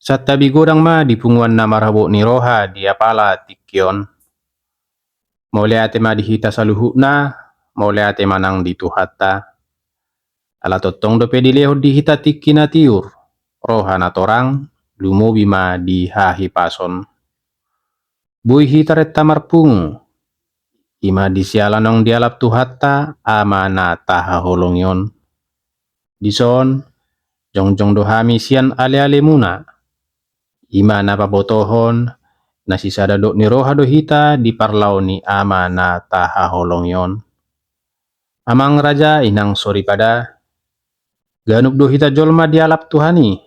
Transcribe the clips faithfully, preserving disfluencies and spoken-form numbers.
Santabi godang ma di punguan na marhabot ni roha di apala tingki on. Mauliate ma di hita saluhutna, mauliate ma nang di Tuhanta. Ala tongtong dope dilehon di hita tingki na tiur, roha na torang, lumobi ma di hahipason. Boi hita renta marpungu, i ma di siala naung dialap Tuhanta Ama na tahaholongi on. Dison, jongjong do hami sian alealemuna. I ma na pabotohon, na sisada dok ni roha do hita di parlao ni Ama na tahaholongi on. Amang raja, inang soripada, ganup do hita jolma dialap Tuhan i.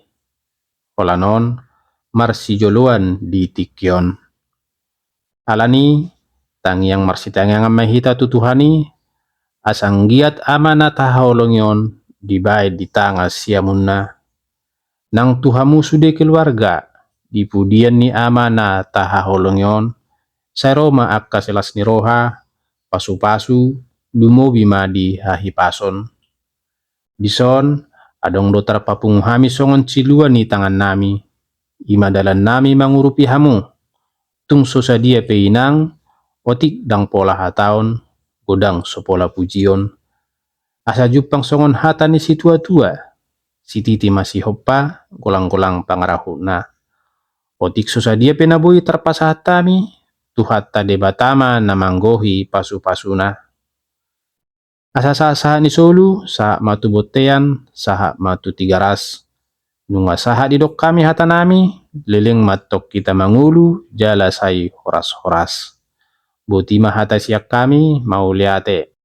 Holan on, marsijoloan di tingki on. Alani, tangiang marsitangiangan ma hita tu Tuhan i, asa anggiat Ama na tahaholongi on dibahen di tangan siamunna. Nang tu hamu sude keluarga, di pudian ni Ama na tahaholongi on, sai ro ma angka silas ni roha, pasupasu, lumobi ma di hahipason. Dison, adong do tarpapungu hami songon silua ni tangannami, i ma dalannami mangurupi hamu. Tung so sadia pe inang, otik ndang pola hataon, godang so pola pujion. Asa jumpang songon hata ni situatua, sititi ma sihompa, golanggolang pangarahutna. Otik so sadia pe na boi tarpasahat hami, Tuhanta Debata ma na manggohi pasupasuna. Asa sahatsahat ni solu, sahat ma tu bontean, sahat ma tu Tigaras. Nunga sahat didok hami hatanami, leleng ma antong hita mangolu, jala sai horashoras. Boti ma hata sian hami, mauliate.